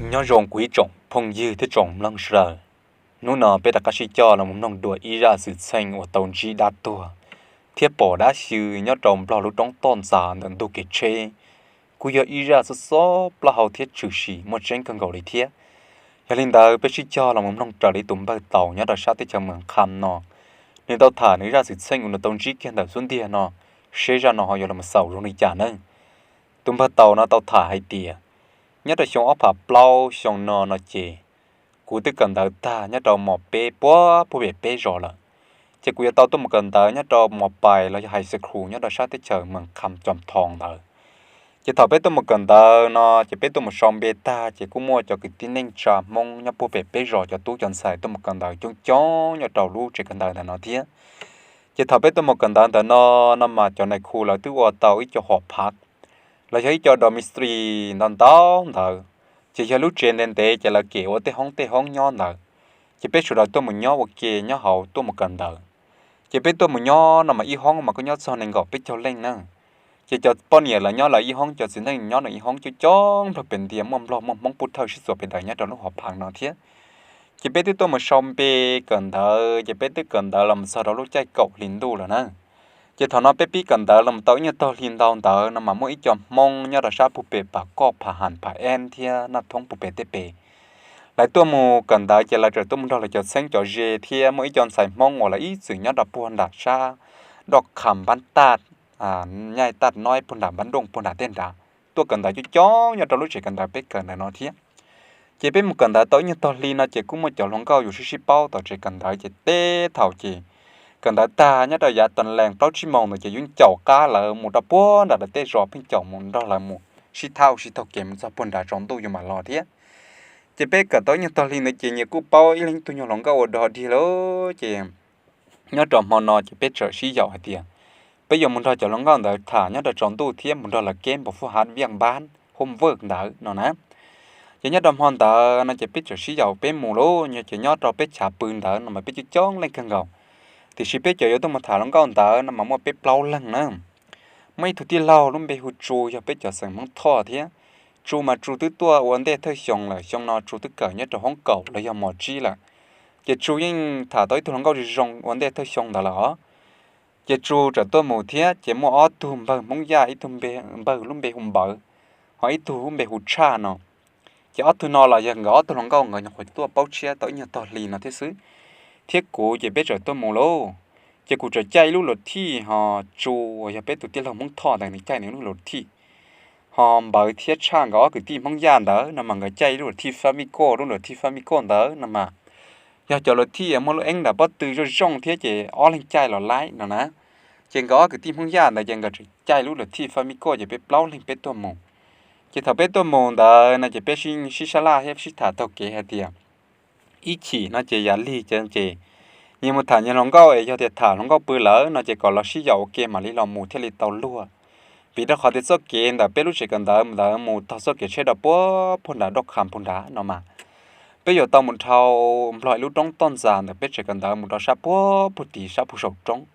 Nyob zoo kuv ib tsoom phooj ywg thiab tsoom mloog sawv daws. Hnub no peb rov qab sib coj los mus mloog dua ib zaj xwm txheej uas tau ntsib dab tuag thiab pom dab xyw nyob rau Nplog lub roob toj ntxas ntawm ntug kev tsheb. Kuj yog ib zaj xob xob plaub hau thiab tshwm sim muaj tseeb kawg nkaus li thiab. Yog li ntawd peb sib coj los mus mloog raws li tus npawg Taus nyob rau sab teb chaws Mws Kham no, nws tau tham nws zaj xwm txheej uas nws tau ntsib kiag ntawm xub ntiag no, seb zaj no ho yuav los xaus zoo li cas nawb. Tus npawg Taus no tau tham hais tias, nyob rau xyoo ob phav plaub xyoo no no ces, kuv twb kawm ntawv tag nyob rau mos peb puag pem peb zos lawm, ces kuv yuav tau tuaj mus kawm ntawv nyob rau mos pais los yog high school nyob rau sab teb chaws Mws Kham Cos Thoo ntawd. Ces thaum peb tuaj mus kawm ntawv no ces peb tuaj mus sau npe tag ces kuj muaj cov kwv tij neej tsa Hmoob nyob puag pem peb zos cov tub cov ntxhais tuaj mus kawm ntawv coob coob nyob rau lub tsev kawm ntawv ntawm no thiab. Ces thaum peb tuaj mus kawm ntawv ntawm no, no mas cov nais khu lawv twb ua tau ib co hom phav los yog ib co dormitory ntau ntau ntawd, ces yog lub tsev ntev ntev ces lawv kem ua tej hoob tej hoob nyob ntawd. Ces peb sawv daws tuaj mus nyob ua ke nyob hauv tuaj mus kawm ntawv. Ces peb tuaj mus nyob no mas ib hoob mas kuj nyob txog nees nkaum peb caug leej na. Ces cov poj niam lawv nyob lawv ib hoob, cov txiv neej nyob nws ib hoob, coob coob nplog pem ntias muaj nplog muaj Hmoob pub thawj sib txuas pem ntawd nyob rau lub hom phav no thiab. Ces peb twb tuaj mus sau npe kawm ntawv, ces peb twb kawm ntawv los txog rau lub caij kaum hli ntuj lawm na. Ces thaum no peb pib kawm ntawv los tau ib nyuag tog hli ntau ntawd no mas muaj ib co Hmoob nyob rau sab puag pem Pam Koj, Pham Ham, Pham Eb thiab Naj Thoob puag pem tej pem. Lawv tuaj mus kawm ntawv ces lawv txawm tuaj mus nrog lawv cov txheeb cov ze thiab muaj ib co ntxhais Hmoob uas lawv ib txwm nyob rau puag nram sab Doj Kham Npab Taj, Nyaij Taj Nob puag nram Npab Dooj puag nram tej nrad, tuaj kawm ntawv coob coob nyob rau lub tsev kawm ntawv peb kawm ntawm no thiab. Ces peb mus kawm ntawv tau ib nyuag tog hli no ces kuj muaj cov hluas nkauj yus sib sib paub tom tsev kawm ntawv ces teb thaum ces kawm ntawv tag nyob rau yav tas lees plaub tsib moos ntawd ces yuav caum qab lawv mus rau puag nram lawv tej zos, pheej caum mus nrog lawv mus sib thab ua si taug kev mus txog puag nrad tsaus ntuj yuav mam los thiab. Ces peb kawm tau ib nyuag tog hli ntawd ces nyias kuj paub ib leeg ib tug nyuag hluas nkauj ua dog dig lawm ces nyob rau hmo no ces peb txawm sib yaum hais tias peb yuav mus nrog cov hluas nkauj ntawd tham nyob rau tsaus ntuj thiab mus nrog lawv keb npau fuj hav viaj npab hoob vwj ntawd no na. Ces nyob rau hmo ntawd no ces peb txawm sib yaum peb mus lauj, ces nyob rau peb chav pw ntawd no mas peb coob coob leej kawg nkaus. Tiam sis peb cov yuav tuaj mus tham hluas nkauj ntawd no mas muaj peb plaub leeg na. Muaj ib tug tij laug lub npe hu Tsu, yog peb cov xeem Hmoob Thoj thiab. Tsu mas Tsu twb tuaj ua ntej thawj xyoo lawm, xyoo no Tsu twb kawm nyob rau hoob kaum los yog mos tsib lawm. Ces Tsu yeej tham tau ib tug hluas nkauj zoo zoo ua ntej thawj xyoo ntawd lawm os. Ces Tsu txawm tuaj mus thiab ces muaj ob tug npawg Hmoob Yaj, ib tug npawg lub npe hu Npawv, ho ib tug lub npe hu Tshaj no. Ces ob tug no los yog nkawd ob tug hluas nkauj nkawd nyuam qhuav tuaj paub tshiab tau ib nyuag tog hli no thiab xwb. Thiab kuv ces peb txawm tuaj mus lauj. Ces kuv txawm caij ib lub luv thij, ho Tsu uas yog peb tus tij laug Hmoob Thoj ntawd nws caij nws lub luv thij. Ho Npawv thiab Tshaj nkawd ob kwv tij Hmoob Yaj ntawd no mas nkawd caij ib lub luv thij Fab Miko, lub luv thij Fab Miko ntawd no mas yog cov luv thij muaj lub eeb nram pob tw zoo zoo thiab ces ob leeg caij los laib no na. Ces nkawd ob kwv tij Hmoob Yaj ntawd ces nkawd txawm caij lub luv thij Fab Miko ces peb plaub leeg peb tuaj mus. Ces thaum peb tuaj mus ntawd no ces peb sib sab laj thiab sib tham taug kev hais tias ib chim no ces yav lig ces nyias mus tham nyias hluas nkauj es yog tias tham hluas nkauj pw lawm no ces kom los sib yaum ua ke mam li los mus thiaj li tau luag. Vim rau qhov tias txoj kev ntawm peb lub tsev kawm ntawv ntawd mus taug txoj kev tsheb rau puag puag nrad Doj Kham puag nrad no mas peb yuav tau mus dhau nplog ib lub roob toj ntxas ntawm peb tsev kawm ntawv mus rau sab puag puag tid sab puag saum roob.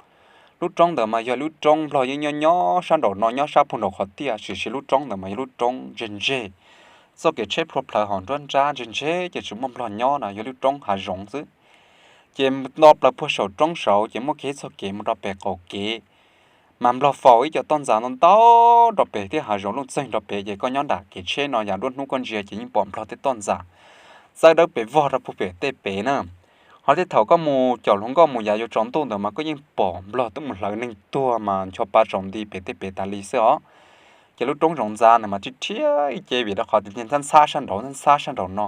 Lub roob ntawd mas yog lub roob nplog yeej nyob nyob sab nraum no nyob sab puag nraum qhov tiaj, tiam sis lub roob ntawd mas yog lub roob ntseg ntseg, txoj kev tsheb plhuav plhawv hauv nruab nrab ntseg ntseg ces tsis muaj nplog nyob na, yog lub roob hav zoov xwb. Ces nto plaws puag saum roob saud ces muaj kev txoj kev mus rau pem qaum kev, mas nplog faus ib co toj ntxas ntau ntau rau pem thiab hav zoov luj txeeg rau pem ces koj nyob nram kev tsheb no yam nruab hnub koj ntsia ces yeej pom nplog tej toj ntxas txawb dawb pes vog rau puag pem tej pem na. Ho tej thaum koj mus caum hluas nkauj mus yav yuav tsaus ntuj ntawd mas koj yeej pom nplog twb mus hlawv neeg tuag mas ncho pa tsaus nti pem tej pem tas li xwb os. Ces lub roob zoov ntxa ntawd mas tib rhiab ib ce vim rau qhov tias ntxhab ntxhab sab nraud ntxhab ntxhab sab nraud no.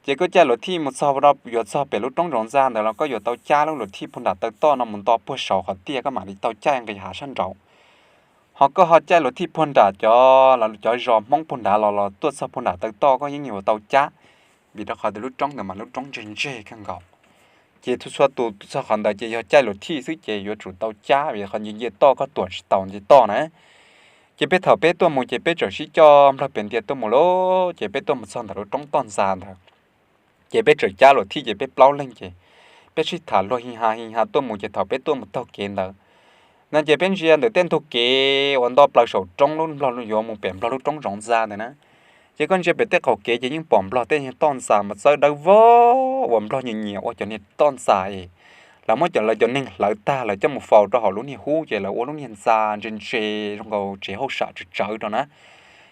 Ces koj caij luv thij mus txog yuav txog pem lub roob zoov ntxa ntawd los koj yuav tau cab lub luv thij puag nram taw toj no mus nto puag saud qhov tiaj koj mam li tau caij nqis hav sab nraud. Ho koj ho caij luv thij puag nram cov, cov zos Hmoob puag nrad los los tuaj txog puag nram taw toj koj yeej yuav tau cab, vim rau qhov tias lub roob ntawd mas lub roob ntseg ntseg kawg nkaus. Ces txhua txhua tus txog qhov ntawd ces yog caij luv thij xwb ces yuav tsum tau cab vim qhov nce nce toj koj tuam tsis taus nce toj na. Ces peb thaum peb tuaj mus ces peb txawm sib coj nplog pem ntias tuaj mus lauj, ces peb tuaj mus txog ntawm lub roob toj ntxas ntawd. Ces peb txawm cab luv thij ces peb plaub leeg ces peb sib tham luag hi ha hi ha tuaj mus ces thaum peb tuaj mus taug kev ntawd no ces peb ntsia ntawm tej ntug kev uas nto plaws saum roob lub nplog yuav mus pem nplog lub roob zoov ntxa ntawd na. Ces koj ntsia pem tej qaum kev ces yeej pom nplog tej toj ntxas mas txawb dawb vog uas nplog nyiam nyiam ua cov niag toj ntxas es lawv muab cov lawv cov neeg hlawv tag lawv coj mus faus rau hauv lub niag hub ces lawv ua lub niag ntxa ntse ntse zoo nkaus tsev hauj sam tsawv tsawv rau na.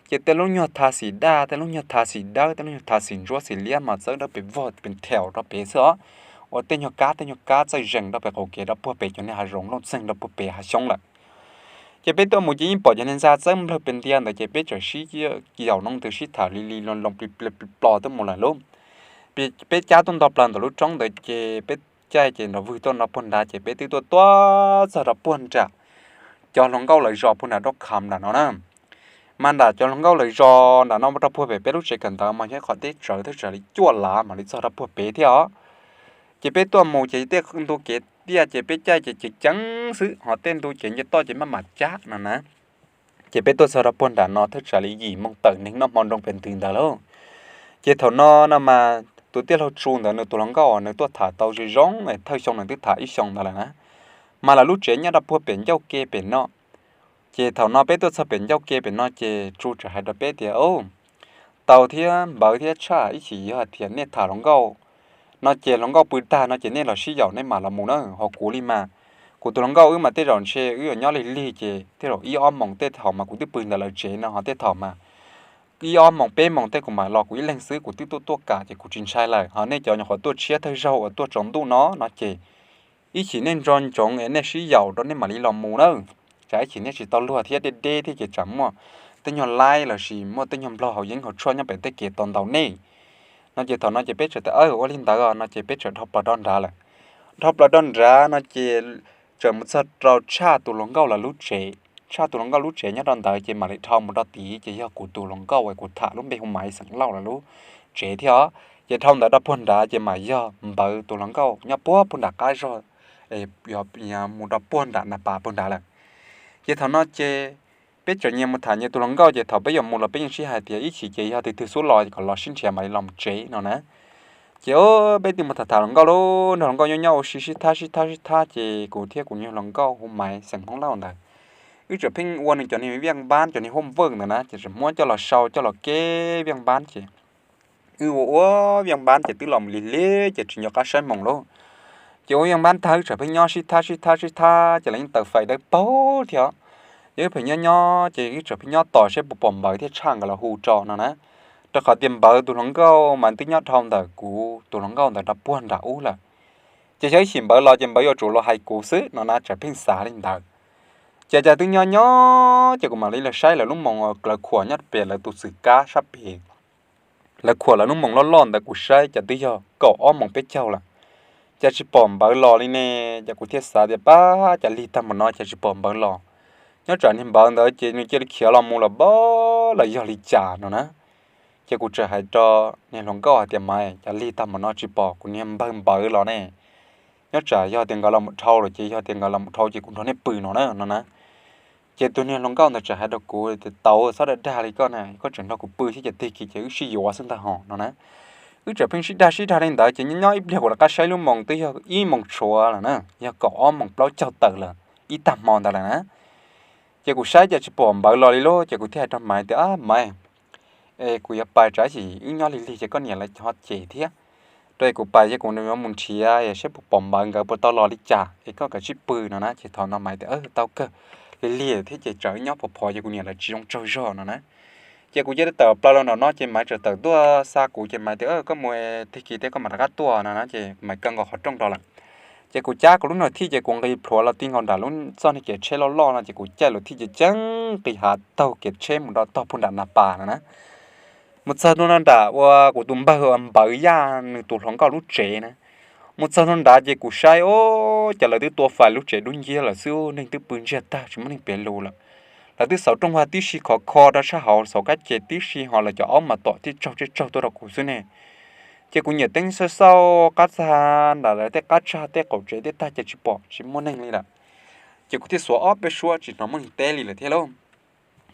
Ces tej lub nyuag tha xim daj, tej lub nyuag tha xim dawb, tej lub nyuag tha xim ntsuab xim liab mas txawb dawb pes vog pes theem rau pem xwb os. Ua tej nyuag kab tej nyuag kab txawj zees rau pem qaum kev rau puag pem cov niag hav zoov looj txeeg rau puag pem hav xyoob lawm. Ces peb tuaj mus ces yeej pom cov niag ntxa txawb nplawg pes ntia ntawd ces peb txawm sib yaum noo ntws sib tham li li loo loo pli pli plos tuaj mus lawm lauj. Peb cab tuaj nto plaws ntawm lub roob ntawd ces peb caij ces nrov vwg tuaj nrov puag nrad ces peb twb tuaj tuaj txog rau puag nram cov hluas nkauj lawv zos puag nram rau kham nram no na. Mas nram cov hluas nkauj lawv zos nram no rau puag pem peb lub tsev kawm ntawv mas yog ib qhov teb tsawv thawj tsam li cuaj lav mam li txog rau puag pem thiab os. Ces peb tuaj mus ces tej ntu kev tiaj ces peb caij ces ceev ceev xwb ho tej ntu kev nce toj ces maj mam cab no na. Ces peb tuaj txog rau puag nram no thawj tsam li yim moo tawm neeg noj hmo nroo pes ntws ntawd lauj. Ces thaum no no mas tus tij laug Tsu ntawd nws tus hluas nkauj nws tuaj tham tau zoo zoo, thawj xyoo nws twb tham ib xyoo ntawd lawm na. Mas lawv lub tsev nyob rau puag pem ncauj ke pem no. Ces thaum no peb tuaj txog pem ncauj ke pem no ces Tsu txawm hais rau peb tias, Au, Tau thiab Npawv thiab Tshaj, ib chim yog hais tias nej tham hluas nkauj no ces hluas nkauj pw tag no ces nej los sib yaum nej mam los mus na. Ho kuv li mas, kuv tus hluas nkauj wb mas tej zaum ntshe wb yuav nyob lig lig ces tej zaum ib ob moos tej thaum mas kuv twb pw ntawm lawv tsev no ho tej thaum mas ib ob moos peb moos tej kuv mam los kuv ib leeg xwb, kuv twb tuaj tuaj kam ces kuv tsis ntshai lawm. Ho nej cov nyuam qhuav tuaj tshiab thawj zaug uas tuaj tsaus ntuj no no ces ib chim nej nco ntsoov es nej sib yaum rau nej mam li los mus na. Tsam ib chim nej tsis tau luag thiab deb deb thiab ces tsam muaj tej nyuag laib lossis muaj tej nyuag nplog haus yeeb haus tshuaj nyob pem tej kev tos ntaus nej no. Ces thaum no ces peb txawm tias, Aw, ua li ntawd no ces peb txawm dhau plaws rau nrad lawm. Dhau plaws rau nrad no ces txawm mus txog rau Tshaj tus hluas nkauj lawv lub tsev. Tshaj tus hluas nkauj lub tsev nyob rau ntawd ces mam li dhau mus rau tid ces yog kuv tus hluas nkauj uas kuv tham lub npe hu Maiv xeem Lauj lawv lub tsev thiab os. Ces dhau ntawd rau puag nrad ces mam yog Npawv tus hluas nkauj nyob puag puag nram qab zog, mus rau puag nram na pas puag nrad lawm. Ces thaum no ces peb txawm nyias mus tham nyias tus hluas nkauj ces thaum peb yuav mus los peb yeej sib hais tias ib chim ces yog tus twg xub los kom los sib nrhiav mam li los mus tsev no na. Ces peb twb mus tham tham hluas nkauj lauj, nrog hluas nkauj nyob nyob ua si sib thab sib thab sib thab ces kuv thiab kuv niag hluas nkauj hu Maiv xeem Hmoob Lauj ntawd wb txawm pheej ua nws cov niag viaj npab cov niag hom vwj ntawd na ces tseem muab coj los sau coj los keb viaj npab ces wb ua ua viaj npab ces twb los mus lig lig ces tsis nco qab saib moos lauj. Ces ua viaj npab tag wb txawm pheej nyob sib thab sib thab sib thab ces lawv yeej taws fais dawb paug thiab. Ces wb pheej nyob nyob ces wb txawm pheej nyob tos seb puas pom Npawv thiab Tshaj nkawd los hu tso no na. Rau qhov tias Npawv tus hluas nkauj mas twb nyob dhau ntawm kuv tus hluas nkauj ntawd rau puag nram ub lawm. Ces xyov ib chim Npawv los ces Npawv yuav tsum los hais kuv xwb no na, txawm pheej xav li ntawd. Ces cas twb nyob nyob ces kuv mam li los saib lawv lub moos, lawv khuam nyob pem lawv tus txwm kab sab pem. Lawv khuam lawv lub moos loj loj ntawd kuv saib cas twb yog kaum ob moos peb caug lawm. Cas tsis pom Npawv los li ne, ces kuv thiaj xav tias pab cas lig tag npaum no cas tsis pom Npawv los. Nyob tsam niag Npawv ntawd ces nws cia li khiav los mus lawm pab los yog li cas no na. Ces kuv txawm hais rau niag hluas nkauj hais tias, Maiv, cas lig tag npaum no tsis pom kuv niag npawg Npawv los ne? Nyob tsam yog tias nkawd los mus dhau lawm ces yog tias nkawd los mus dhau ces kuv nrog nej pw no na no na. Ces tus niag hluas nkauj ntawd txawm hais rau kuv tias, Tau, txhob dag dag li koj na, koj tseem nrog kuv pw thiab ces tag kis ces wb sib yuav xwb ntag ho no na. Wb txawm pheej sib dag sib dag li ntawd ces nyob nyob ib pliag kuv rov qab saib lub moos twb yog ib moos tshuav lawm na, yog kaum ob moos plaub caug tawm lawm ib tag hmo ntawd lawm na. Ces kuv saib cas tsis pom Npawv los li lauj, ces kuv thiaj hais rau Maiv tias, Maiv, es kuv yuav pais tsam ib chim wb nyob lig lig ces koj niam lawv ho cem thiab. Rau es kuv pais ces kuv yuav mus nrhiav saib puas pom Npawv nkawd puas tau los li cas es koj kav tsij pw no na. Ces thaum no Maiv tias, Tau kawg, lig lig thiab ces tsam wb nyob phov phov ces kuv niam lawv tsis zoo tsaug zog no na. Ces kuv cia li tawm plaws los nram no ces Maiv txawm tawm tuaj xa kuv ces Maiv tias, Koj mus tag kis thiab koj mam rov qab tuaj no na. Ces Maiv kaw nkaus qhov rooj rau lawm. Ces kuv cab kuv lub nyuag thij ces kuv nqis plhuav los ti nkaus nram lub txoj niag kev tsheb loj loj no ces kuv caij luv thij ces ceev nqis hav taug kev tsheb mus rau tog puag nram Nas Pas no na. Mus txog rau nram uas kuv tus npawg uas Npawv Yaj nws tus hluas nkauj lub tsev na. Mus txog rau nrad ces kuv saib, o, cas lawv twb tua fais lub tsev dub nciab lawm xwb, neeg twb pw ntsiag tag tsis muaj neeg piav lus lawm. Lawv twb xauv rooj vag tib si khov kho rau sab hauv, xauv kab ces tib si ho lawv cov aub mas tom thiaj tsaug thiaj tsaug tuaj rau kuv xwb ne. Ces kuv nyiam teeb xauj xauj qab txag nram lawv tej qab txag tej qaum tsev tej tag ces tsis pom tsis muaj neeg li lawm. Ces kuv thiaj xuas ob peb suab tsis hnov muaj neeg teb li lawm thiab lauj.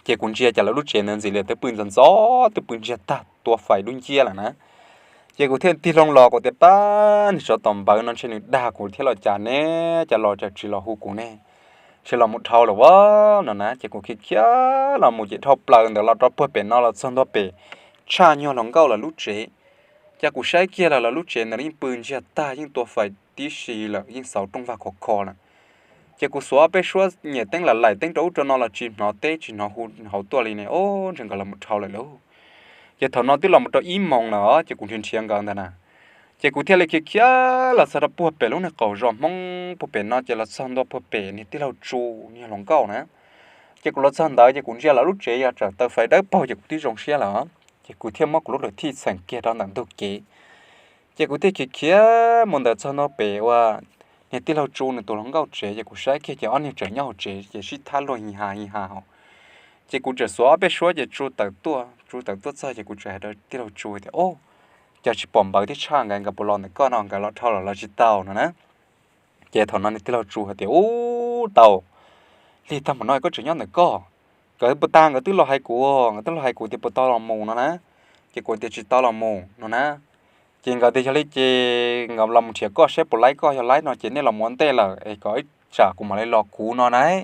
Ces kuv ntsia cas lawv lub tsev ntawd ntxim li twb pw ntxov ntxov twb pw ntsiag tag tua fais dub nciab lawm na. Ces kuv thiaj tig loo los kuv tias, Pab, niag tsov tom Npawv no ntshe nws dag kuv thiab los cas ne, cas los cas tsis los hu kuv ne, ntshe los mus dhau lawm a no na. Ces kuv khiav khiav los mus ces dhau plaws ntawd los rau puag pem no los txog ntua pem tshaj nyuag hluas nkauj lawv lub tsev. Ces kuv saib kiag lawv lub tsev ntawd yeej pw ntsiag tag, yeej tua fais tib si lawm, yeej xauv rooj vag khov kho lawm. Ces kuv xuas ob peb suab nyem teeb lam laim teeb rau ub rau no los tsis hnov teb tsis hnov hu hauv tuaj li ne, o, ntshe nkawd los mus dhau lawm lauj. Ces thaum no twb los mus rau ib moos lawm os, ces kuv nrhiav nrhiav nkawd ntag na. Ces kuv thiaj li khiav khiav los txog rau puag pem lub niag qaum zos Hmoob puag pem no, ces los txog ntua puag pem niag tij laug Tsu niag hluas nkauj na. Ces kuv los txog ntawd ces kuv ntsia lawv lub tsev yog tsam taws fais dawb paug ces kuv twb zoo siab lawm. Ces kuv thiaj muab kuv lub luv thij txheem kiag rau ntawm ntug kev. Ces kuv thiaj khiav khiav mus ntawd txog ntua pem uas niag tij laug Tsu nws tus hluas nkauj tsev, ces kuv saib kiag ces ob niag tseem nyob hauv tsev ces sib thab luag hi ha hi ha hos. Ces kuv tseem xuav ob peb suab ces Tsu tawm tuaj, Tsu tawm tuaj txog ces kuv tseem hais rau tij laug Tsu tias, o, cas tsis pom Npawg thiab Tshaj nkawd, nkawd puas los ntawm koj no, nkawd los dhau lawm los tsis tau no na. Ces thaum no niag tij laug Tsu hais tias, ub, tau li tag npaum no koj tseem nyob ntawm koj, nkawd puas tas, nkawd twb los hais kuv, nkawd twb los hais kuv tias puas tau los mus no na. Ces kuv tias tsis tau los mus no na. Ces nkawd tias yog li ces nkawd los mus nrhiav koj saib puas laib, koj yog laib no ces nej los mus ua ntej lawm es kom ib tsam kuv mam li los kuv no na.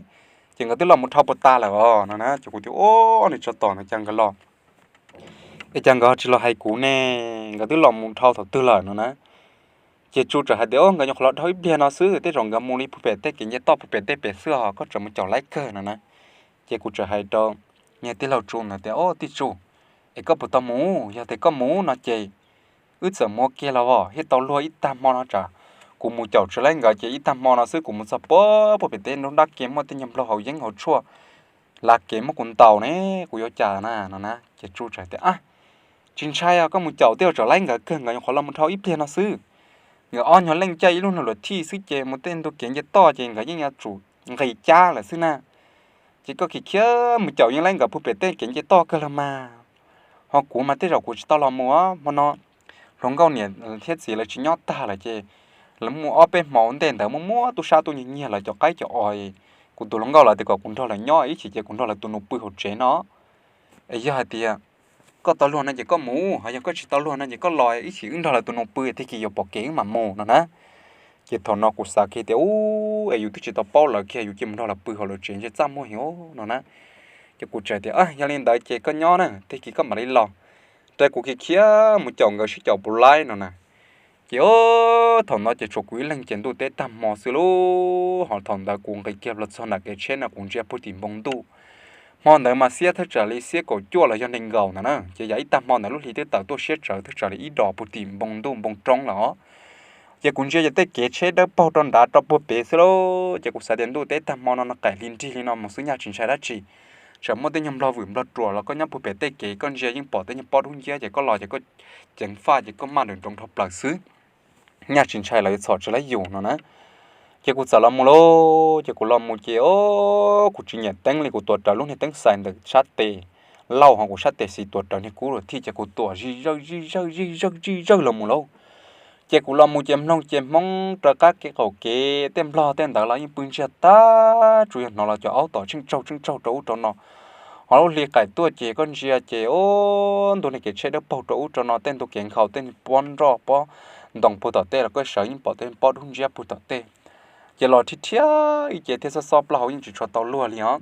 Ces nkawd twb los mus dhau puas tas lawm os no na. Ces kuv tias, o, nws tso tom no cas nkawd los es cas nkawd tsis los hais kuv ne, nkawd twb los mus dhau thaum twg lawm no na. Ces Tsu txawm hais tias, o, nkawd nyuam qhuav los dhau ib pliag no xwb, tej zaum nkawd mus li puag pem tej kev nce toj puag pem tej pem xwb os, koj tseem mus caum laib kawg no na. Ces kuv txawm hais rau niag tij laug Tsu ntawd tias, o, tij Tsu, es koj puas tau mus? Yog tias koj mus no ces wb txawm mus ua ke los os, thiaj tau luag ib tag hmo no tsam kuv mus caum tsis laib nkawd ces ib tag hmo no xwb kuv mus txog puag puag pem tej nruab nrab ke muaj tej nyuag nplog haus yeeb haus tshuaj lav kev muab kuv ntaus ne, kuv yuav cas na no na. Ces Tsu txawm tias, a, tsis ntshai os, koj mus caum tej zaum tseem laib nkawd kawg, nkawd nyuam qhuav los mus dhau ib pliag no xwb. Nkawd ob nyuag leej caij ib lub niag luv thij xwb ces mus tej ntug kev nce toj ces nkawd yeej yuav tsum nqis cab lawm xwb na. Ces koj khiav khiav mus caum yeej laib nkawd puag pem tej kev nce toj kawg los mas. Ho kuv mas tej zaum kuv tsis tau los mus, hmo no hluas nkauj niam thiab txiv lawv tsis nyob tag lawm ces lawv muaj ob peb hmo ua ntej ntawd muaj muab tub sab tuaj nyiag nyiag lawv cov qaib cov os. Kuv tus hluas nkauj lawv tias kom kuv nrog lawv nyob ib chim ces kuv nrog lawv tus nus pw hauv tsev no. Es yog hais tias koj tau luag no ces koj mus, ho yog koj tsis tau luag no ces koj los ib chim wb nrog lawv tus nus pw tag kis yuav pom kev wb mam mus no na. Ces thaum no kuv xav kiag tias, ub, es yus twb tsis tau paub lawv kiag yus cia mus nrog lawv pw hauv lawv tsev ntshe txaj muag heev no na. Ces kuv txawm tias, yog li ntawd ces koj nyob na, tag kis koj mam li los, rau kuv khiav khiav mus caum nkawd sib caum puas laib no na. Ces thaum no ces tshuav kuv ib leeg ces ntuj teb tag hmo xwb lauj, ho thaum ntawd kuv nqis kiag los txog nram kev tsheb no kuv ntsia puag tim npoo ntuj. Hmo ntawd mas xiab thawj tsam li xiab kaum cuaj los yog nees nkaum ntawd na, ces yam ib tag hmo ntawd lub hli twb tawm tuaj siab tsawv thawj tsam li ib dos puag tim npoo ntuj npoo roob lawm os. Ces kuv ntsia ces tej kev tsheb dawb paug rau nrad rau puag pem xwb lauj, ces kuv xav tias ntuj teb tag hmo no no qaim hli nrig li no mus xwb nyaj tsis ntshai dab tsi. Tseem muaj tej nyuag nplog vwm nplog ruam los koj nyob puag pem tej kev koj ntsia yeej pom tej nyuag pob dub nciab ces koj los ces koj ceev faj ces koj maj nroos nroos dhau plaws xwb, nyaj tsis ntshai lawv txhom tsis laib yus no na. Ces kuv txawm los mus lauj, ces kuv los mus ces o, kuv tsis nyiam teeb li, kuv tuav rawv lub niag teeb xais ntawm sab tes lauj, ho kuv sab tes xis tuav rawv niag kub luv thij ces kuv tuam zij zawj zij zawj zij zawj zij zawj los mus lauj. Ces kuv los mus ces mloog ces hmoob rau qab kev qaum kev tej nplog tej ntawd los yeej pw ntsiag tag, tsuas yog hnov los cov aub tom tsheej tsaug tsheej tsaug rau ub rau no. Ho lub hli qaim tuaj ces koj ntsia ces o, ntu niag kev tsheb dawb paug rau ub rau no, tej ntu kev nkhaus tej pob nroj pob ntoo puag tom tej los koj sawv yeej pom tej pob dub ntsiab puag tom tej. Ces los thiab thiab ib ce thiab xob xob plaub hau yeej tsis tshua tau luag li os.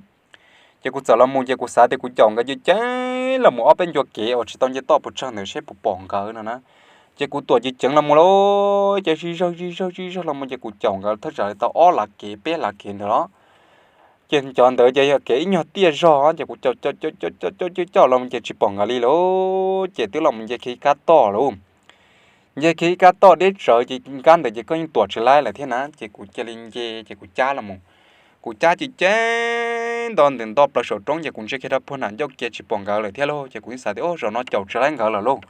Ces kuv txawm los mus ces kuv xav tias kuv caum nkawd ceev ceev los mus ob peb ncua kev uas tsis tau nce toj puas tsawg ntawd seb puas pom nkawd no na. Ces kuv tuam ceev ceev los mus lauj, ces zij zawj zij zawj zij zawj los mus ces kuv caum nkawd thawj tsam li tau ob lav kev peb lav kev ntawd los. Ces cov ntawd ces yog kev ib nyuag tiaj zog ces kuv caum caum caum caum caum caum caum los mus ces tsis pom nkawd li lauj, ces twb los mus nce kiag ib kab toj lauj. Nce kiag ib kab toj deb tsawv ces kab ntawd ces koj yeej tuam tsis laib lawm thiab na, ces kuv cia li nce ces kuv cab los mus. Kuv cab ceev ceev nto ntawm nto plaws saum roob ces kuv ntsia kiag rau puag nram ncauj ke tsis pom nkawd lawm thiab lauj, ces kuv yeej xav tias, o, zaum no caum tsis laib nkawd lawm lauj.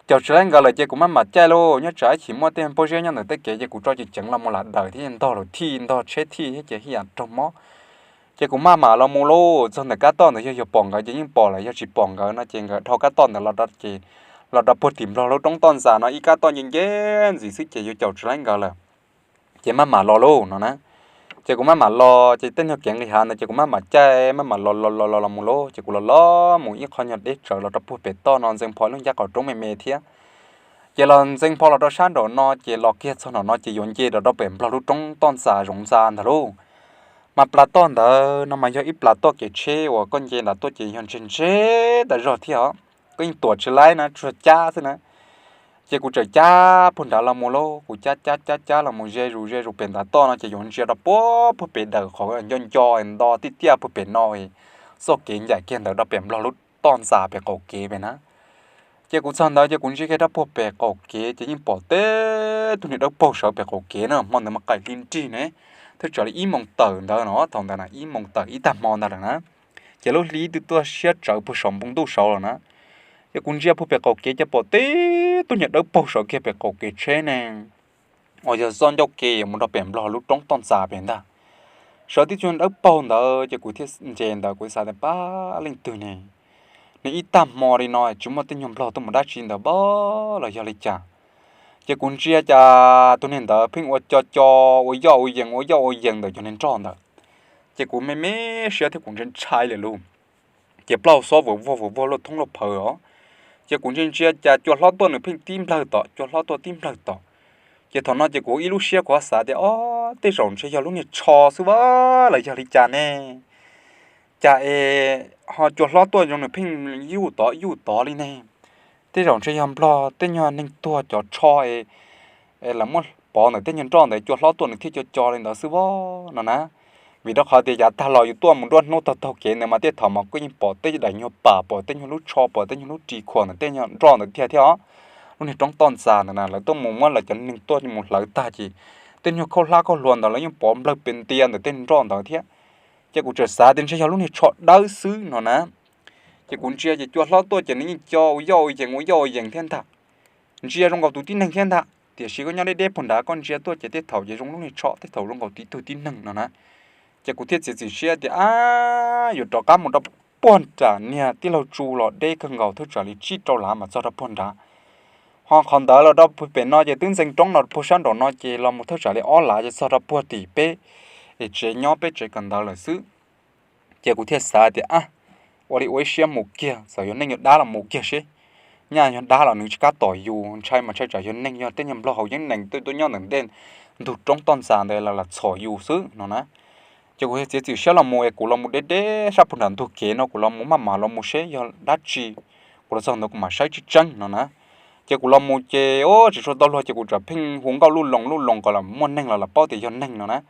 Caum tsis laib nkawd lawm ces kuv maj mam caij lauj, nyob tsam ib chim muaj tej pob zeb nyob ntawm tej kev ces kuv tso ceev ceev los mus lam daws thiab ntog luv thij ntog tsheb thij thiab ces ib yam raug mob. Ces kuv maj mam los mus lauj, txog ntawm kab toj ntawd yog yog pom nkawd ces yeej pom lawm, yog tsis pom nkawd no ces nkawd dhau kab toj ntawd los rau ces los rau puag tim nplog lub roob toj ntxas no ib kab toj nce nce ntxiv xwb ces yuav caum tsis laib nkawd lawm. Ces maj mam los lauj no na. Ces kuv maj mam los ces tej nyuag kev nqis hav ntawd ces kuv maj mam caij maj mam los los los los los mus lauj, ces kuv los los mus ib qho nyuag deb tsawv los rau puag pem toj no ntxeev pho lub ncaj qaum roob me me thiab. Ces los ntxeev pho los rau sab nraum no ces los kiag txog nraum no ces yuav nce rau rau pem nplog lub roob toj ntxas zoov ntxa ntag lauj. Mas plas toj ntawd no mas yog ib plas toj kev tsheb uas koj nce nram tuaj ces yog ntseg ntseg tas zog thiab os. koj yeej tuam tsis laib na, tsuas cab xwb na. Ces kuv txawm cab puag nrad los mus lauj, kuv cab cab cab cab los mus ze zus ze zus pem ntav toj no ces yuav ntsia rau puag puag pem daws qhov nco nco nto tiaj tiaj puag pem no, txoj kev ncaim kiag ntawd rau pem Nplog lub toj ntxas pem qaum kev pem na. Ces kuv txog ntawd ces kuv ntsia kiag rau puag pem qaum kev ces yeej pom tib tug niag dawb paug sawv pem qaum kev na, hmo ntawd mas qaim hli nrig ne, thawj tsam li ib moos tawm ntawd no, thaum ntawd na ib moos tawm ib tag hmo ntawd lawm na. Ces lub hli twb tuaj siab tsawv puag saum npoo ntuj saud lawm na. Ces kuv ntsia puag pem qaum kev ces pom tib tug niag dawb paug sawv kiag pem qaum kev tsheb ne, uas yog txoj ncauj ke yuav mus rau pem Nplog lub roob toj ntxas pem ntag. Sawv tib tug dawb paug ntawd ces kuv thiaj nce ntawd kuv xav tias pab leej twg ne, nws ib tag hmo li no tsis muaj tej nyuag Nplog tuaj mus dab tsi ntawd pab los yog li cas. Ces kuv ntsia cas tus niag ntawd pheej ua co co, ua yoj ua yees ua yoj ua yees ntawm cov niag nroj ntawd. Ces kuv me me siab thiab kuv ntshai ntshai lawm lauj. Ces plaub hau xob vawv vog vawv vog luaj thoob luaj phawv os. Ces kuv ntsia ntsia cas cua hlob tuaj nws pheej tib nplawg tom, cua hlob tuaj tib nplawg tom. Ces thaum no ces kuv ib lub siab kuv xav tias, o, tej zaum ntshe yog lub niag tsho xwb a, los yog li cas ne? Cas es ho cua hlob tuaj zoo nws pheej yuj tod yuj tod li ne? Tej zaum ntshe yog Nplog tej nyuag neeg tuag cov tsho es lawv muab pov ntawm tej nyuag nroj ntawd cua hlob tuaj nws thiaj co co li ntawd xwb a no na. Vim rau qhov tias yav tag los yus tuaj mus nruab hnub taug taug kev ntawd mas tej thaum mas kuj yeej pom tej daim nyuag pam, pom tej nyuag lub tsho, pom tej nyuag lub ris khuam ntawm tej nyuag nroj ntawd tiag thiab os. Lub niag roob toj ntxas ntawd na lawv tuaj mus muab lawv cov neeg tuaj mus hlawv tag ces tej nyuag khaub hlab khaub hlua ntawd lawv yeej pov nplawg pes ntias ntawm tej nroj ntawd thiab. Ces kuv txawm xav tias ntshe yog lub niag tsho dawb xwb no na. Ces kuv ntsia ces cua hlob tuaj ces nws yeej co ua yoj ua yees ua yoj ua yees thiab ntag. Ntsia zoo nkaus tus tib neeg thiab ntag, tiam sis koj nyob deb deb puag nrad koj ntsia tuaj ces tej thaum ces zoo lub niag tsho, tej thaum zoo nkaus tib tug tib neeg no na. Ces kuv thiaj txiav txim siab tias, ab, yuav rov qab mus rau puag nram niag tij laug tsu los deb kawg nkaus thawj tsam li tsib rau lav mas txog rau puag nrad. Ho qhov ntawd los rau pem no ces twb ntxeev roob no puag sab nraum no ces los mus thawj tsam li ob lav ces txog rau puag tim peb es tsev nyob peb tsev kawm ntawv lawm xwb. Ces kuv thiaj xav tias, ab, ua li ua ib siab mus kiag, txawm yog neeg yog dab los mus kiag seb. Nyaj yog dab los nws tsis kam tom yus, ntshai mas ntshai tsam yog neeg, yog tej nyuag nplog haus yeeb nees tuaj tuaj nyob ntawm ntej ntug roob toj ntxas ntawd los lam txhom yus xwb no na. Ces kuv thiaj txiav txim siab los mus es kuv los mus deb deb sab puag nram ntug kev no kuv los mus maj mam los mus seb yog dab tsi. Kuv los txog ntawd kuv mam saib tseeb tseeb no na. Ces kuv los mus ces, o, tsis tshua tau luag ces kuv txawm pheej hu nkauj luj loos luj loos kom lam muaj neeg los lam paub tias yog neeg no na.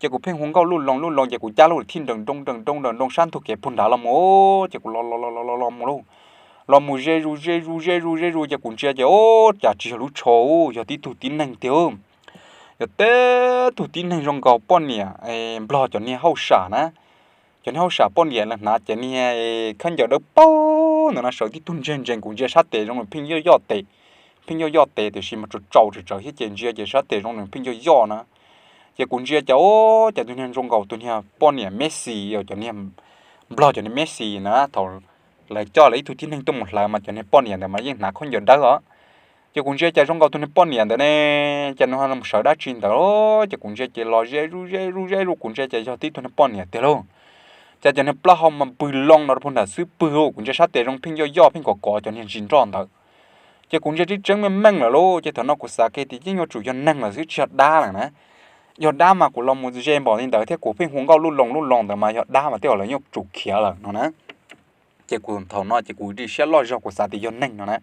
Ces kuv pheej hu nkauj luj loos luj loos ces kuv cab lub thij nrawm nroos nrawm nroos nrawm nroos sab ntug kev puag nrad los mus, ces kuv los los los los los mus lauj. Los mus ze zus ze zus ze zus ze zus ces kuv ntsia ces, o, cas tsis yog lub tsho, yog tib tug tib neeg tiag. Yog tib tug tib neeg zoo nkaus poj niam nplog cov niag hauj sam na. Cov niag hauj sam poj niam lawv hnav cov niag khaub ncaws dawb paug ntawd no, sawv tib tug ntseg ntsees, kuv ntsia sab tes zoo nws pheej yoj yoj tes, pheej yoj yoj tes tiam sis mas tsaus tsaus tsaws tsaws thiab ces ntsia ces sab tes zoo nws pheej yoj yoj na. Ces kuv ntsia cas, o, cas tus niag zoo nkaus tus niag poj niam Messi, cov niag nplog cov niag Messi na, thaum lawv coj lawv ib tug tib neeg tuaj mus hlawv mas cov niag poj niam ntawd mas yeej hnav khaub ncaws dawb os. Ces kuv ntsia cas zoo nkaus tus niag poj niam ntawd ne, cas nws ho mus sawv dab tsi ntawd. Ces kuv ntsia ces los ze zuj ze zuj ze zuj, kuv ntsia ces yog tib tug niag poj niam tiag lauj. Cas cov niag plaub hau mas pwg loo no rau puag nram xwb pwg, kuv ntsia sab tes zoo pheej yoj yoj pheej kov kov cov niag ntsis nroj ntawd. Ces kuv ntsia tseeb tseeb meej meej lawm lauj, ces thaum no kuv xav kiag tias yeej yuav tsum yog neeg lawm xwb tsis yog dab lawm na. Yog dab mas kuv los mus ze npaum li ntawd thiab kuv pheej hu nkauj luj loos luj loos ntawd mas yog dab mas tej zaum lawv yeej tsum khiav lawm no na. Ces kuv thaum no ces kuv dim siab loj zog kuv xav tias yog neeg no na.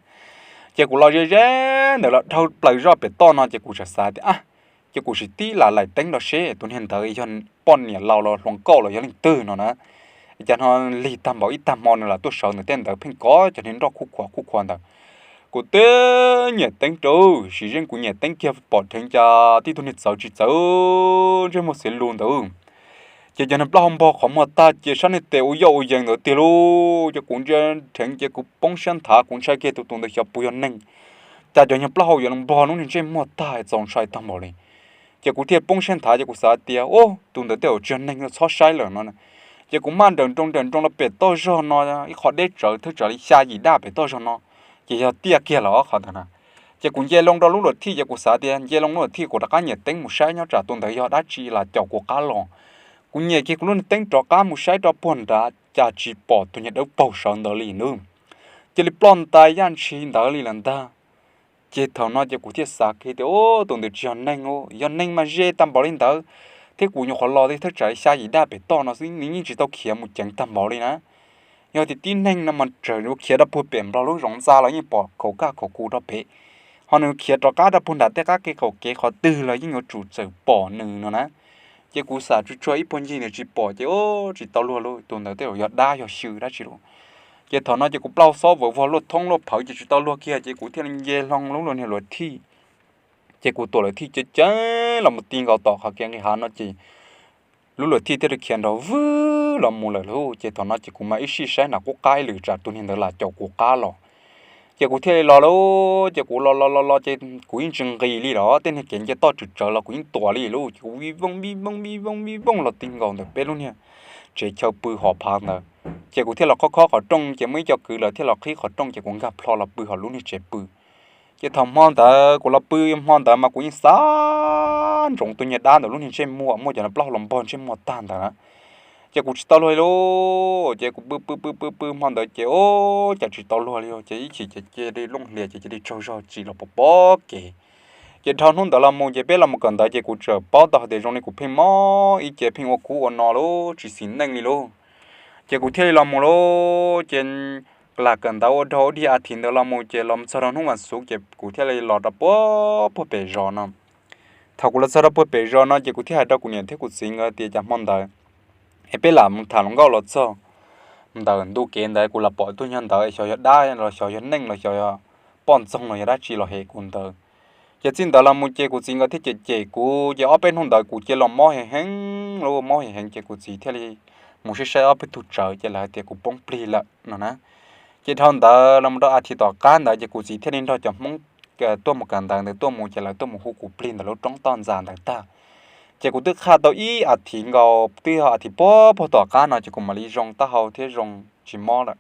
Ces kuv los ze ze ntawd los dhau plaws zoj pem toj no ces kuv txawm xav tias, a, ces kuv sim tib lam laim teeb rau seb tus niag ntawd yog poj niam laus los hluas nkauj los yog leej twg no na. Cas no lig tag npaum ib tag hmo nws lam tuaj sawv ntawm tej ntawd pheej kov cov niag nroj khuj khuav khuj khuav ntawd. Kuv twb nyiam teeb rau, sim zeej kuv nyiam teeb kiag pom dheev cas tib tug niag txawv tsis txawv ntsej muag xiav lus ntawd. Ces cov niag plaub hau npog qhov muag tag ces sab niag tes ua yoj ua yees ntawd tiag lauj. Ces kuv ntsia dheev ces kuv poob siab nthav, kuv ntshai kiag tus tus ntawd xyov puas yog neeg. Cas cov niag plaub hau yuav npog lub niag ntsej muag tag txaus ntshai tag npaum li. Ces kuv thiaj poob siab nthav ces kuv xav tias, ub, tus ntawd tej zaum tsis yog neeg, txhob saib lawm no. Ces kuv maj nrawm nroos nrawm nroos rau pem toj zog no ib qho deb tsawv thawj tsawv li xya yim daj pem toj zog no, ces yog tiaj kiag lawm qhov ntawd na. Ces kuv nce loo rau lub luam thij ces kuv xav tias nce loo lub luam thij kuv rov qab nyiam teeb mus saib nyob tsam tus ntawd yog dab tsi los caum kuv qab los. Kuv nyiam kiag kuv lub niag teeb rov qab mus saib rau puag nrad cas tsis pom tus niag dawb paug sawv ntawd li nawb. Cia li ploj ntais yaj ntshis ntawd li lawm ntag. Ces thaum no ces kuv thiaj xav kiag tias, ub, tus ntawd tsis yog neeg, yog neeg mas ze tag npaum li ntawd, thiab kuv nyuam qhuav los thawj tsam xya yim daj pem toj no xwb nws yeej tsis tau khiav mus ceev tag npaum li na. Yog tias tib neeg no mas txawm yuav khiav rau puag pem nplog lub zoov ntxa los yeej pom khaum kaj khaum kuv rau pem, ho nws khiav rov qab rau puag nram tej qab kev qaum kev qhov twg los yeej yuav tsum txawm pom nws no na. Ces kuv xav tsuag tsuag ib puag ncig ntawd tsis pom ces ua tsis tau luag lauj, tus ntawd tej zaum yog dab yog xyw dab tsi lauj. Ces thaum no ces kuv plaub xob vawv vog luaj thoob luaj phawv ces tsis tau luag kiag ces kuv thiaj li nce hlo lub luag niag luag thij. Ces kuv tuam luag thij ceev ceev los mus ti nkaus tom qhov kev nqis hav no ces lub luag thij thiaj li khiav nrov vwg los mus lawm lauj. Ces thaum no ces kuv mam ib sij saib nram qub qab ib lwm tsam tus niag ntawd lam caum kuv qab los. Ces kuv thiaj li los lauj, ces kuv los los los los ces kuv yeej tsis nqis li los tej niag kev nce toj tsawv tsawv los kuv yeej tuam li lauj. Ces kuv vij vooj vij vooj vij vooj vij vooj los ti nkaus ntawm peb lub niag tsev chaw pw hov phav ntawd. Ces kuv thiaj los khob khob qhov rooj ces muaj ib co kwv lawv thiaj los qhib qhov rooj ces kuv nkag plho los pw hauv lub niag tsev pw. Ces thaum hmo ntawd kuv los pw hmo ntawd mas kuv yeej xav ntsoov tus niag dab ntawm lub niag ntsej muag muaj cov plaub hau los npog ntsej muag tag ntawd na. Ces kuv tsis tau luag li lauj, ces kuv pw pw pw pw pw hmo ntawd ces ua cas tsis tau luag li, ces ib chim ces cia li looj hlias ces cia li tsaug zog tsim los pom pom kev. Ces dhau hnub ntawd los mus ces peb los mus kawm ntawv ces kuv txawm paub tau hais tias zoo li kuv pheej mob ib ce pheej ua kub ua no lauj, tsis xis neej li lauj. Ces kuv thiaj li los mus lauj, ces lam kawm ntawv ua dhau ib dig a thiv ntawd los mus ces los txog rau hnub vas xuv ces kuv thiaj li los rau puag puag pem zos no. Thaum kuv los txog rau puag pem zos no ces kuv thiaj hais rau kuv niam thiab kuv txiv nkawd tias cas hmo ntawd es peb lam mus tham hluas nkauj los txog ntawm ntu kev ntawd kuv lam pom tus nyuag ntawd xyov yog dab los xyov yog neeg los xyov yog poj ntxoog los yog dab tsi los hem kuv ntawd. Ces txij ntawd los mus ces kuv txiv nkawd thiaj cem cem kuv ces ob peb hnub ntawd kuv cia li los mob heev heev lauj, mob heev heev ces kuv txiv thiaj li mus saib saib ob peb tug tsawv ces lawv hais tias kuv poob plig lawm no na. Ces dhau ntawd los mus rau a thiv tom qab ntawd ces kuv txiv thiaj li nrog cov Hmoob tuaj mus kawm ntawv ntawd tuaj mus ces lawv tuaj mus hu kuv plig ntawm lub roob toj ntxas ntawd tag. Ces kuv twb qhaj tau ib a thiv nkaus twb yog a thiv puag puag tom qab no ces kuv mam li zoo taub hau thiab zoo tsis mob lawm.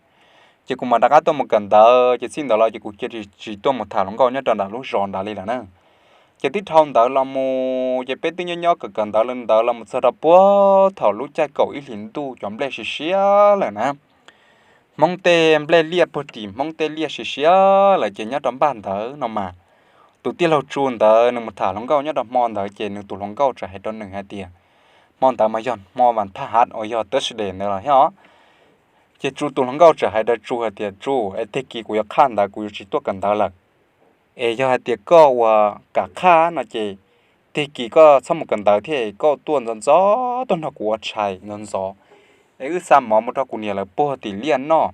Ces kuv mam rov qab tuaj mus kawm ntawv ces txij ntawd los ces kuv cia li tsis tuaj mus tham hluas nkauj nyob rau nram lub zos nrad li lawm na. Ces twb dhau ntawd los mus ces peb twb nyob nyob kawm kawm ntawv li ntawd los mus txog rau puag thaum lub caij kaum ib hlis ntuj cov nplej siav siav lawm na. Hmoob tej nplej liaj puag tim Hmoob tej liaj siav siav lawm ces nyob rau npaj ntawd no mas tus tij laug Tsu ntawd nws mus tham hluas nkauj nyob rau hmo ntawd ces nws tus hluas nkauj txawm hais rau nws hais tias, hmo ntawd mas yog hmo vas thaj hav uas yog Thursday ntawd los thiab os. Ces Tsu tus hluas nkauj txawm hais rau Tsu hais tias, Tsu, es tag kis kuv yuav qhaj ntawv kuv yuav tsis tuaj kawm ntawv lawm. Es yog hais tias koj uas kam qhaj no ces tag kis koj txhob mus kawm ntawv thiab es koj tuaj ntxov ntxov tuaj nrog kuv ua tshais ntxov ntxov, es wb xa mov mus rau kuv niam lawv puag tim liaj noj.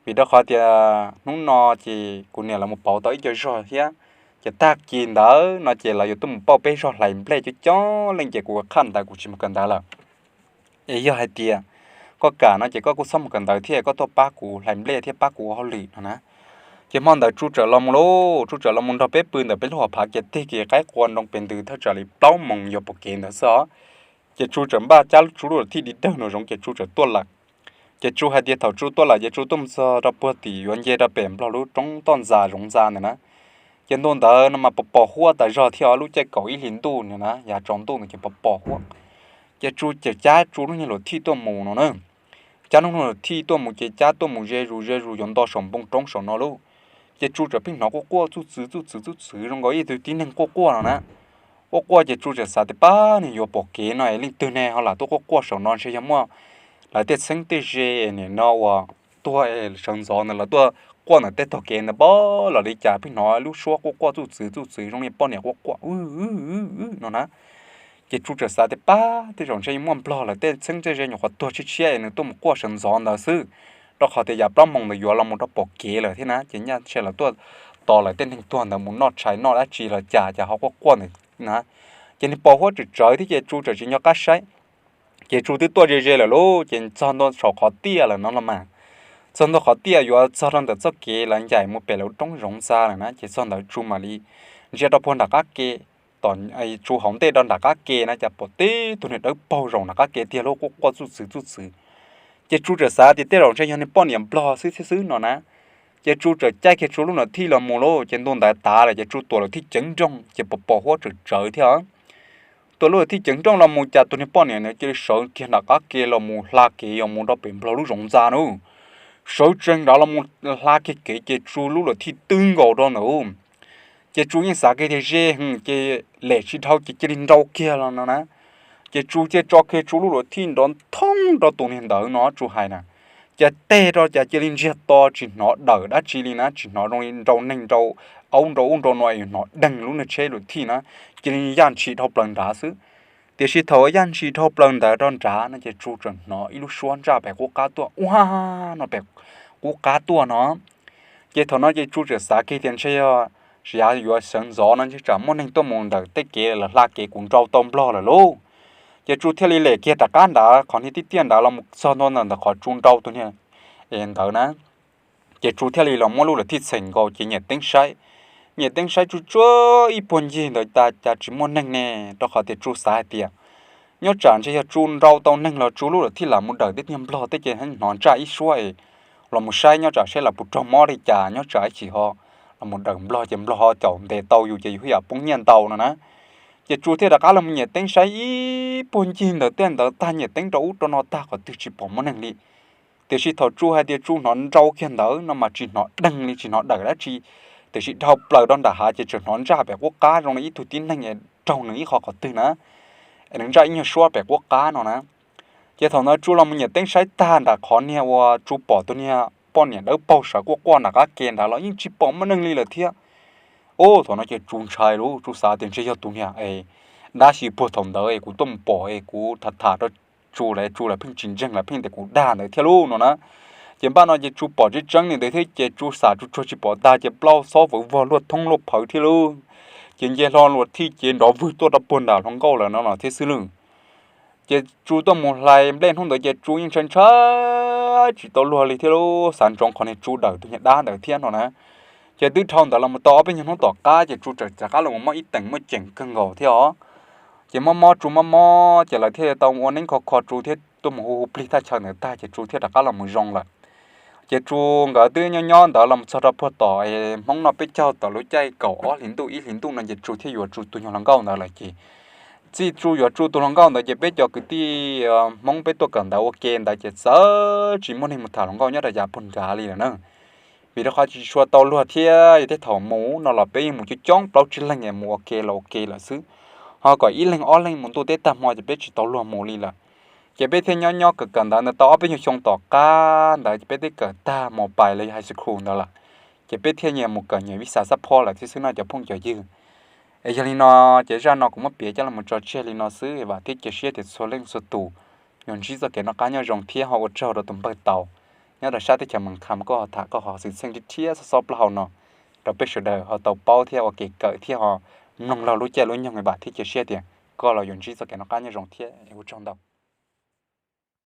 Vim rau qhov tias hnub no ces kuv niam lawv mus pauv tau ib co zog thiab, ces tag kis ntawd no ces lawv yuav tuaj mus pauj peb zog hlais nplej coob coob leej ces kuv qhaj ntawv kuv tsis mus kawm ntawv lawm. Es yog hais tias koj kam no ces koj kuj txhob mus kawm ntawv thiab koj tuaj pab kuv hlais nplej thiab pab kuv ua hauj lwm no na. Ces hmo ntawd Tsu txawm los mus lauj, Tsu txawm los mus nrog peb pw ntawm peb lub hauv phav kiag tag kis qaib qua nroo pes ntws thaj tsam li plaub moos yuav pom kev ntawd xwb os. Ces Tsu txawm npaj cab Tsu lub luv thij di dawg nraum zoov ces Tsu txawm tuaj lawm. Ces Tsu hais tias thaum Tsu tuaj lawm ces Tsu tuaj mus txog rau puag tim yuav nce rau pem nplog lub roob toj ntxas zoov ntxa ntawd na. Ces ntu ntawd no mas pos pos huab tas zog thiab os, lub caij kaum ib hlis ntuj na yav tsaus ntuj ntawd ces pos pos huab. Ces Tsu ces cab Tsu lub niag luv thij tuaj mus no na. Cab lub niag luv thij tuaj mus ces cab tuaj mus ze zus ze zus yuav nto saum npoo roob saum no lauj. Ces Tsu txawm pheej hnov quaj quaj txuj txwv txuj txwv txuj txwv zoo nkaus ib tug tib neeg quaj quaj no na. Quaj quaj ces Tsu txawm xav tias pab niag yuav pom kev no es leej twg ne ho lam tuaj quaj quaj saum no ntshe yog muaj lawv tej txheeb tej ze nim no uas tuag es sawv ntxov ntawd lawv tuaj quaj ntawm tej tog kev ntawd pob los li cas pheej hnov lub suab quaj quaj txuj txwv txuj txwv zoo li poj niam quaj quaj no na. Ces Tsu txawm xav tias pab tej zaum ntshe muaj nplog lawv tej txheeb tej ze nyuam qhuav tuag tshiab tshiab es nws tuaj mus quaj sawv ntxov ntawd xwb, rau qhov tias yav plaub moos ntawd yuav los mus rau pom kev lawm thiab na, ces nyaj ntshe lawv tuaj tos lawv tej neeg tuag ntawd mus noj tshais noj dab tsi los cas cas ho quaj quaj ntawd na. Ces nws pos huab tsawm tsawv thiab ces Tsu txawm tsis nco qab saib. Ces Tsu twb tuaj ze ze lawm lauj, ces txog ntua saum qhov tiaj lawm no los mas, txog ntua qhov tiaj yuav txog rau ntawm txoj kev lawv ncaim mus pem lawv roob zoov ntxa lawm na, ces txog ntawd Tsu mam li ntsia rau puag nram qab ke, tom Tsu hauv ntej rau nram qab ke na cas pom tib tug niag dawb paug zaum nram qab ke tiag lauj, quaj quaj txuj txwv txuj txwv. Ces Tsu txawm xav tias tej zaum ntshe yog niag poj niam nplog xwb thiab xwb no na. Ces Tsu txawm caij kiag Tsu lub luv thij los mus lauj, ces ntu ntawd tas lawm ces Tsu tuam luv thij ceev nrooj ces pos pos huab tsawm tsawv thiab. Tuam luv thij ceev nrooj los mus cas tus niag poj niam ntawd cia li sawv kiag nram qab ke los mus hla kev yog mus rau pem nplog lub zoov ntxa na. Sawv tsees nrad los mus hla kiag kev ces Tsu lub luv thij twb nkaus rau ntawd. Ces Tsu yeej xav kiag tias ze hwv ces lem tsis dhau ces cia li nrau kiag los no na. Ces Tsu cia li tso kiag Tsu lub luv thij nrov thoob rau tus niag ntawd no Tsu hais na. Cas teg rau cas cia li ntsiag to tsis hnov dawm dab tsi li na, tsis hnov zoo li nrau neeg nrau aub nrau ub nrau no, hnov deeg lub niag tsheb luv thij na, cia li yaj ntshis dhau plaws nrad xwb. Tiam sis thaum yaj ntshis dhau plaws ntawd rau nrad no ces Tsu tseem hnov ib lub suab ntsaj pem qub qab tuaj ua no pem qub qab tuaj no. Ces thaum no ces Tsu tseem xav kiag tias ntshe yog, yav yuav sawv ntxov no ntshe tsam muaj neeg tuaj mus ntawm tej kev los hla kev kuv nrau tau nplog lawm lauj. Ces Tsu thiaj li lem kiag rov qab ntawd qhov niag tib tiaj ntawd los mus txog ntua ntawm ntawm qhov Tsu nrau tus niag ntawd na. Ces Tsu thiaj li los muab lub luv thij txhem nkaus ces nyem teeb saib. Nyem teeb saib tsuj tsuav ib puag ncig ntawd tas cas tsis muaj neeg ne, rau qhov tias Tsu xav hais tias nyob tsam ntshe yog Tsu nrau tau neeg los Tsu lub luv thij lam mus dawm tej niag nplog tej ces hnov ntsaj ib suab es los mus saib nyob tsam saib los puas raug mob li cas, nyob tsam ib chim ho los mus dawm nplog ces nplog ho caum ntes tau yus ces yus yam poob nyiaj ntau no na. Ces Tsu thiaj rov qab los mus nyem teeb saib ib puag ncig ntawd tej ntawd tag, nyem teeb rau ub rau no tag qhov twg tsis pom muaj neeg li. Tiam sis thaum Tsu hais tias Tsu hnov nrau kiag ntawd no mas tsis hnov deeg li tsis hnov dawm dab tsi, tiam sis dhau plaws rau nram hav ces tseem hnov ntsaj pem qub qab zoo li ib tug tib neeg es raug nws ib qho qhov twg na, es nws ntsaj ib nyuag suab pem qub qab no na. Ces thaum ntawd Tsu los mus nyem teeb saib tag nram qhov niag uas Tsu pom tus niag poj niam dawb paug sawv quaj quaj nram qab ke ntawd los yeej tsis pom muaj neeg li lawm thiab. Ub, thaum no ces Tsu ntshai lauj, Tsu xav tias ntshe yog tus niag es dab xyis puag thaum ntawd es kuv tuaj mus pom es kuv tham tham rau Tsu lawm, Tsu lawv pheej tsis ntseeg lawv pheej tias kuv dag ntawd thiab lauj no na. Ces npaj no ces Tsu pom tseeb tseeb li ntawd thiab ces Tsu xav Tsu tsuag tsis pom tag ces plaub xob vawv vog luaj thoob luaj phawv thiab lauj. Ces nce hlo luv thij ces nrov vwg tuaj rau puag nram hluas nkauj lawm no no thiab xwb lauj. Ces Tsu tuaj mus hlais nplej hnub ntawd ces Tsu yeej ntshai ntshai tsis tau luag li thiab lauj, xav ntsoov qhov niag Tsu dawm tus niag dab ntawd thiab no na. Ces twb dhau ntawd los mus tau ob peb nyuag hnub tom qab ces Tsu txawm rov qab los mus mob ib teem muaj ceem kawg nkaus thiab os. Ces mob mob Tsu mob mob ces lawv thiaj tau ua neeb kho kho Tsu thiab tuaj mus hu hu plig thaj chaw ntawd tag ces Tsu thiaj rov qab los mus zoo lawm. Ces Tsu nkawd twb nyob nyob ntawd los mus txog rau puag tom Hmoob noj peb caug tom lub caij kaum ob hlis ntuj ib hlis ntuj no ces Tsu thiaj yuav Tsu tus nyuag hluas nkauj ntawd lawm ces txij Tsu yuav Tsu tus hluas nkauj ntawd ces peb cov kwv tij Hmoob peb tuaj kawm ntawv ua ke ntawd ces txawm tsis muaj neeg mus tham hluas nkauj nyob rau yav puag nrad li lawm na. Vim rau qhov tsis tshua tau luag thiab yog tej thaum mus no los peb yeej mus coob coob plaub tsib leeg es mus ua ke los ua ke lawm xwb, ho kom ib leeg ob leeg mus ntuj teb tag hmo ces peb tsis tau luag mus li lawm. Ces peb thiaj nyob nyob kawm kawm ntawv ntawd tau ob peb nyuag xyoo tom qab ntawd ces peb twb kawm tag mos pais los yog high school ntawd lawm, ces peb thiaj nyias mus kawm nyias vis xav xab phob lawm thiab xwb no cov phooj cov ywg. Es yog li no ces zaj no kuv muab piav coj los tso tseg li no xwb, vam thiab cia siab tias txhua leej txhua tus yuav ntsib txoj kev noj qab nyob zoo thiab ho ua tsaug rau tus npawg Tau nyob rau sab teb chaws Mees Kham koj ho tham koj qhov xwm txheej rhiab rhiab xob xob plaub hau no rau peb sawv daws ho tau paub thiab ua kev kawm thiab ho mloog laug lub caij lub nyoog, vam thiab cia siab tias koj los yuav ntsib txoj kev noj qab nyob zoo thiab ua tsaug ntau.